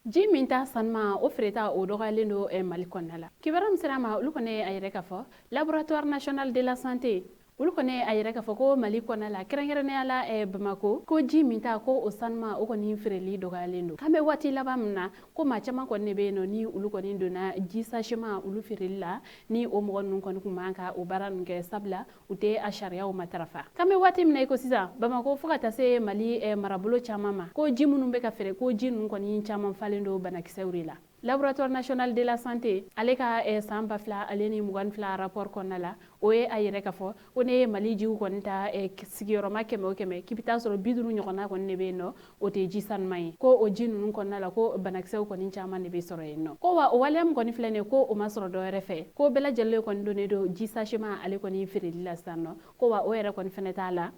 Ji min ta sanuma, o feereta o dɔgɔyalen don Mali kɔnɔna la. Kibaruya min sera ma, olu kɔni a yɛrɛ ka fɔ Laboratoire national de la santé, olu kɔni a yɛrɛ k'a fɔ ko Mali kɔnɔna la, kɛrɛnkɛrɛnnenya la Bamako, ko ji min ta ko o sanuma, o kɔni feereli dɔgɔyalen don. K'an bɛ waati laban min na, ko maa caman kɔni de bɛ yen nɔ ni olu kɔni donna ji sachetma olu feereli la, ni o mɔgɔ ninnu kɔni tun man ka o baara ninnu kɛ, sabula u tɛ a sariyaw matarafa. K'an bɛ waati min na i ko sisan, Bamako fo ka taa se Mali marabolo caman ma, ko ji minnu bɛ ka feere, ko ji ninnu kɔni caman falen don banakisɛw de la. Laboratoire national de la santé ale ka san 2022 rapport kɔnɔna la, o ye a yɛrɛ ka fɔ ko ne ye Mali jiw kɔni ta sigiyɔrɔma 100 o 100, k'i bɛ taa sɔrɔ 50 ɲɔgɔnna kɔni de bɛ yen nɔ, o tɛ ji sanuman ye. Ko o ji ninnu kɔnɔna la, ko banakisɛw kɔni caman de bɛ sɔrɔ yen nɔ. Ko wa o waleya min kɔni filɛ nin ye, ko o ma sɔrɔ dɔwɛrɛ fɛ, ko bɛɛ lajɛlen kɔni donnen don ji sachetma ale kɔni feereli la sisan nɔ. Ko wa o yɛrɛ kɔni fɛnɛ t'a la,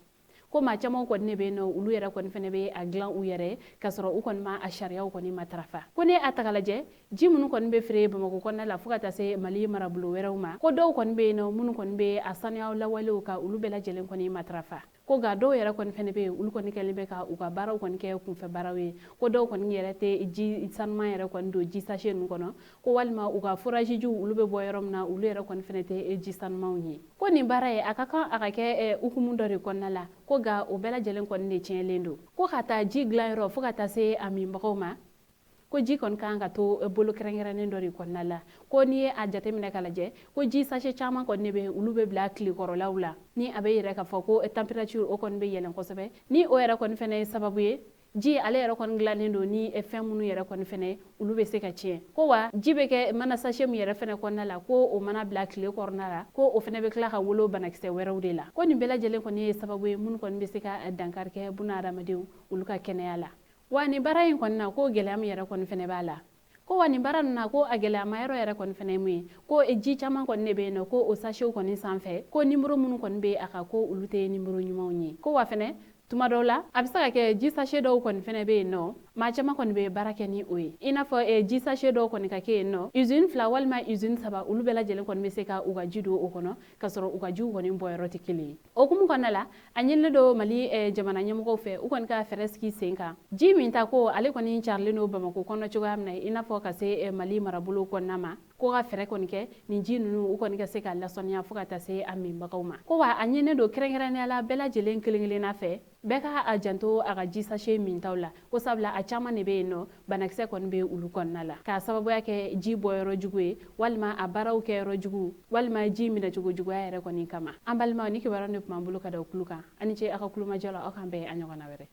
ko maa caman kɔni de bɛ yen nɔ, olu yɛrɛ kɔni fɛnɛ bɛ a dilan u yɛrɛ, k'a sɔrɔ u kɔni ma a sariyaw kɔni matarafa. Ko ne a ta k'a lajɛ, ji minnu kɔni bɛ feere Bamakɔ kɔnɔna la fo ka taa se Mali marabolo wɛrɛw ma, ko dɔw kɔni bɛ yen nɔ minnu kɔni bɛ a sanuya lawalew ka olu bɛɛ lajɛlen kɔni matarafa. Ko nka dɔw yɛrɛ kɔni fɛnɛ bɛ yen, olu kɔni kɛlen bɛ ka u ka baaraw kɔni kɛ kunfɛ baaraw ye. Ko dɔw kɔni yɛrɛ tɛ ji sanuman yɛrɛ kɔni don ji sachet ninnu kɔnɔ, ko walima u ka forage jiw, olu bɛ bɔ yɔrɔ min na, olu yɛrɛ kɔni fɛnɛ tɛ ji sanumanw ye. Ko nin baara ye, a ka kan a ka kɛ hukumu dɔ de kɔnɔna la, ko nka o bɛɛ lajɛlen kɔni de tiɲɛlen don. Ko ka taa ji dilan yɔrɔ fo ka taa se a minbagaw ma, ko ji kɔni kan ka to bolo kɛrɛnkɛrɛnnen dɔ de kɔnɔna la. Ko n'i ye a jateminɛ ka lajɛ, ko ji sachet caman kɔni de bɛ, olu bɛ bila tilekɔrɔlaw la, ni a bɛ yɛrɛ k'a fɔ ko température o kɔni bɛ yɛlɛn kosɛbɛ, ni o yɛrɛ kɔni fɛnɛ ye sababu ye, ji ale yɛrɛ kɔni dilannen don ni fɛn minnu yɛrɛ kɔni fɛnɛ, olu bɛ se ka tiɲɛ. Ko wa ji bɛ kɛ mana sachet min yɛrɛ fɛnɛ kɔnɔna la, ko o mana bila tile kɔnɔna la, ko o fɛnɛ bɛ tila ka wolo banakisɛ wɛrɛw de la. Ko nin bɛɛ lajɛlen kɔni ye sababu ye minnu kɔni bɛ se ka dankari kɛ buna hadamadenw olu ka kɛnɛya la. Wa nin baara in kɔni na, ko gɛlɛya min yɛrɛ kɔni fɛnɛ b'a la, ko wa nin baara ninnu na, ko a gɛlɛyama yɔrɔ yɛrɛ kɔni fɛnɛ ye mun ye? Ko ji caman kɔni de bɛ yen nɔ, ko o sachetw kɔni sanfɛ, ko nimoro minnu kɔni bɛ a kan, ko olu tɛ nimoro ɲumanw ye. Ko wa fɛnɛ tuma dɔw la, a bɛ se ka kɛ ji sachet dɔw kɔni fɛnɛ bɛ yen nɔ, maa caman kɔni bɛ baara kɛ ni o ye, i n'a fɔ ji sachet dɔw kɔni ka kɛ yen nɔ, usine fila walima usine saba, olu bɛɛ lajɛlen kɔni bɛ se ka u ka ji don o kɔnɔ, ka sɔrɔ u ka jiw kɔni bɔyɔrɔ tɛ kelen ye. O hukumu kɔnɔna la, a ɲinilen don Mali jamana ɲɛmɔgɔw fɛ, u kɔni ka fɛɛrɛ sigi sen kan. Ji min ta ko ale kɔni carilen don Bamakɔ kɔnɔ cogoya min na, i n'a fɔ ka se Mali marabolo kɔnɔna ma, ko ka fɛɛrɛ kɔni kɛ nin ji ninnu, u kɔni ka se ka lasɔniya fo ka taa se a minbagaw ma. Ko wa a ɲinilen don kɛrɛnkɛrɛnnenya la bɛɛ lajɛlen kelen kelenna fɛ, bɛɛ ka a janto a ka ji sachet mintaw la, ko sabula a caman de bɛ yen nɔ, banakisɛ kɔni bɛ olu kɔnɔna la, k'a sababuya kɛ ji bɔyɔrɔ jugu ye, walima a baaraw kɛyɔrɔ jugu, walima ji minɛcogo juguya yɛrɛ kɔni kama. An balimaw, ni kibaruya de tun b'an bolo ka da o kulu kan. Aw ni ce aw ka kulomajɔ la. Aw k'an bɛn a ɲɔgɔnna wɛrɛ.